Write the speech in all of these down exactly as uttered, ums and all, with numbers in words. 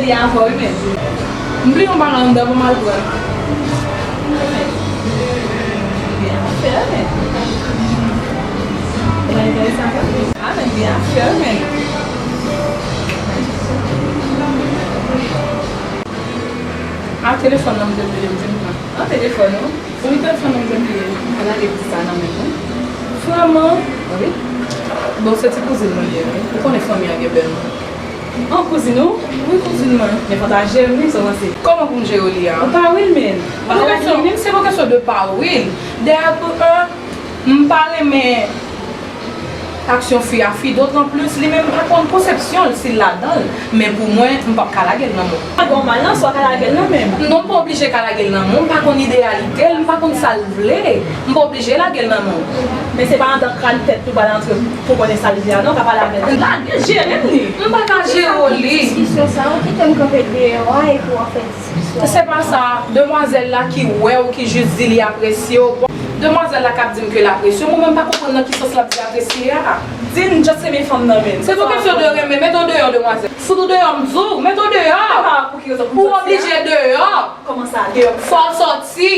Li avè w, wi, men. M bliye yon bagay anndan, ban m al pran. Byen fè, men. Bagay enteresan, men. A, men byen fè, men. A, telefòn nan m te bliye, m di m pran. A, telefòn ou? Wi, telefòn nan m te bliye. Mwen lage ti sa nan men mwen. Vrèman? Wi. Bon, se ti kouzin mwen li ye, wi. Ou konnen fanmi an gen bèl non. An, kouzin ou? Wi, kouzin mwen. Men fò ta jere l wi, sa w panse? Kòman pou m jere li a? Ou pa wi l, men. Ou pa ka di li menm, se pa kesyon de pa wi l. Dèyè tou, an, m pa renmen aksyon fi a, fi dotan plis, li menm pa konn konsepsyon l si l ladan l. Men pou mwen, m p ap ka lage l nan men w. Pa gen yon mal nan sa w ka lage l nan men m. Non, m pa oblije ka lage l nan men w. M pa konn idealite l, m pa konn sa l vle. M pa oblije lage l nan men w. Men se pa anndan kràn tèt li pral antre pou konnen sa l vle a non, w ka pale avè l. Lage l, jere m li. M pa ka jere w li. Diskisyon sa yo, kite m kanpe deyò a epi w ap fè diskisyon. Se pa sa, demwazèl la ki wè w, ki jis di li apresye w. Bon, demwazèl la k ap di m ke l apresye w, mwen menm m pa konprann nan ki sans l ap di apresye a. Di m just renmen fanm nan men. Se pou kesyon de renmen, mete w deyò demwazèl. Fout ou deyò, m di w, mete w deyò. Ou oblije deyò. Kòman sa, deyò? Fò w sòti.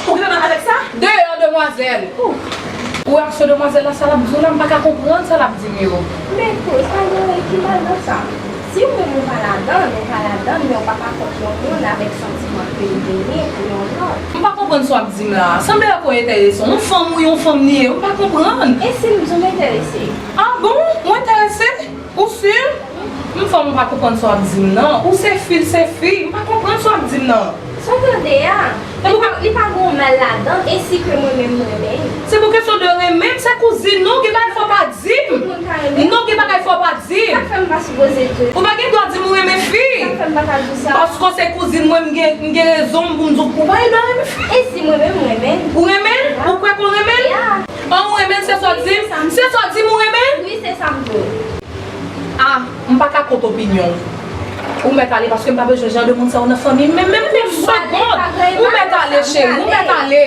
Ou gentan avèk sa? Deyò, demwazèl. Ou wè aksyon demwazèl la, sa l ap di w la, m pa ka konprann sa l ap di m yo. Men kouz, pa gen anyen ki mal nan sa. Si ou menm ou pa ladan l, ou pa ladan l, men ou pa ka kont yon moun avèk santiman ke l genyen pou yon lòt. M pa konprann sa w ap di m la. Sanble ak ou enterese w. Yon fanm ou yon fanm li ye, m pa konprann. E si m di w m enterese? A bon? Ou enterese? Ou si? M fanm, m pa konprann sa w ap di m nan. Ou se fi, l se fi. M pa konprann sa w ap di m nan. Sa w tande a? Li pa, li pa gen yon mal ladan, ensi ke mwen menm m renmen l. Se pou kesyon de renmen m, se kouzin nou, gen bagay fò w pa di m. Tout moun ka renmen l. Non, gen bagay fò w pa di m. Sa k fè m pa sipoze di w? Ou pa gen dwa di m ou renmen fi. Sa k fè m pa ka di w sa? Paske w se kouzin mwen, m gen, m gen rezon m pou m di w ou pa gen dwa renmen fi. E si mwen menm m renmen l? Ou renmen l? Ou kwè ke w renmen l? Ya. An, ou renmen l, se sa w di m? Se sa w di m ou renmen l? Wi, se sa m di w. A, m pa ka kont opinyon w. Ou mèt ale, paske m pa bezwen jan de moun sa yo nan fanmi m, menm, menm pou yon segonn. Ou mèt ale, cheri, ou mèt ale.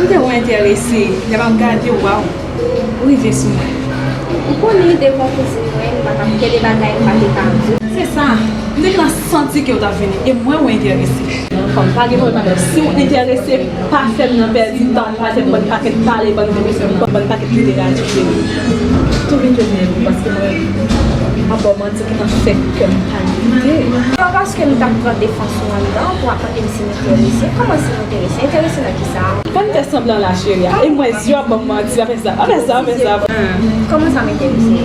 M te wè w enterese, lè m ap gade w, waw, ou rive sou mwen. Ou konnen devan kouzin mwen, m pa t ap gen de bagay m pa te ka di w. Se sa, m te gentan santi ke w t ap vini, e m wè w enterese. Kòm pa gen pwoblèm avè w, si w enterese, pa fè m nan pèdi tan, pa fè m bann pakèt pale, bann, bann pakèt literati, cheri. Tou vin jwenn mwen, paske mwen, m ap ba w manti ki nan fè kè m palpite. Se pa paske m t ap pran defans ou anndan pou w ap mande m si m enterese. Kòman si m enterese? Enterese nan kisa? Pa fè m fè sanblan la, cheri a. E m wè zye w ap ban m manti, pa fè sa, pa fè sa, pa fè sa. Kòman sa m enterese?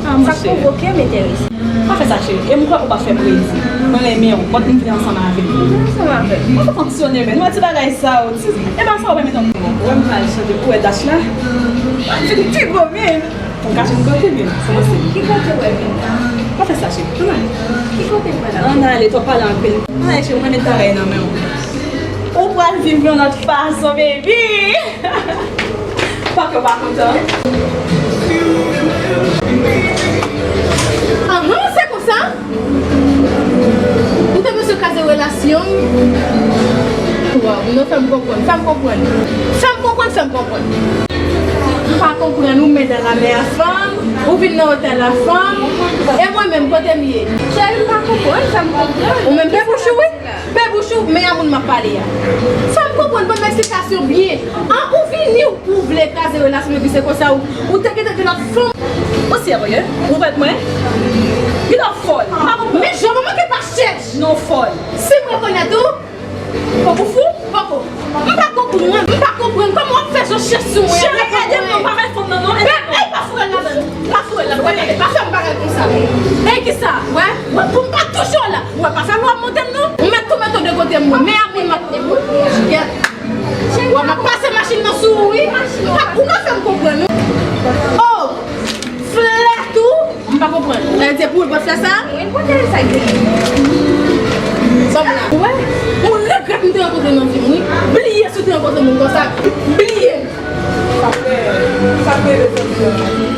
Sa k pwovoke m enterese? Pa fè sa, cheri. E m kwè ou pa fè plezi. Mwen renmen w. Mwen vin ansanm avè w. Vin ansanm avè m. Ou fè fonksyone, men. Nou wè ti bagay sa yo, ti, e pa sa ou pèmèt anpil. Ou wè m pral chanje, ou wè dach la? Vin pi gwo, men. Pou m kache m kote vin. Kòmanse. Ki kote w wè vin la? Pa fè sa, cheri. Ann ale. Ki kote m wè la? Ann ale, twò pale anpil. Ann ale, cheri, mwen met bagay nan men w. Ou pral viv yon lòt fason, baby. Pa ke w pa kontan. Ahan, se konsa? Ou te bezwen kraze relasyon m? Waw, non, fè m konprann, fè m konprann. Fè m konprann, fè m konprann. M pa konprann, ou mèt al avè yon fanm, ou vin nan otèl yon fanm, e mwen menm, kote m ye? Cheri, m pa konprann, fè m konprann. Ou menm, fè bouch ou, wi. Fè bouch ou, men a moun m ap pale a. Fè m konprann, ban m eksplikasyon byen. An, ou vini, ou vle kraze relasyon, epi se konsa ou, ou te gentan gen lòt fanm. Ou serye? Ou wè mwen? Gade w fòl. M pa konprann. Men jan manman ke pa chèch. Non, fòl. Si m rekonèt ou, poko fou, poko. M pa konprann, m pa konprann kòman w ap fè jan chèch sou mwen. Cheri, ede m non, pa met fanm nan non. Ey, pa foure l ladan. Pa foure l ladan. Pa fè m bagay konsa. Ey, kisa? Wè, wè, pou m pa touche w la. Wè, pa fè lwa monte m non. Ou mèt tou mete w de kote m, mwen. Men a moun m ap. Yèt. Wè, m ap pase machin nan sou ou, wi. Ou ka fè m konprann, wi. Oh! Flèt ou? M pa konprann. Lè se pou ou l pral fè sa? Mwen, kote sa gen? Fanm la. Wè? Ou regrèt m te rankontre nan vi m, wi. Bliye si w te rankontre moun konsa. Bliye. Sa fè, sa fè de sèt an.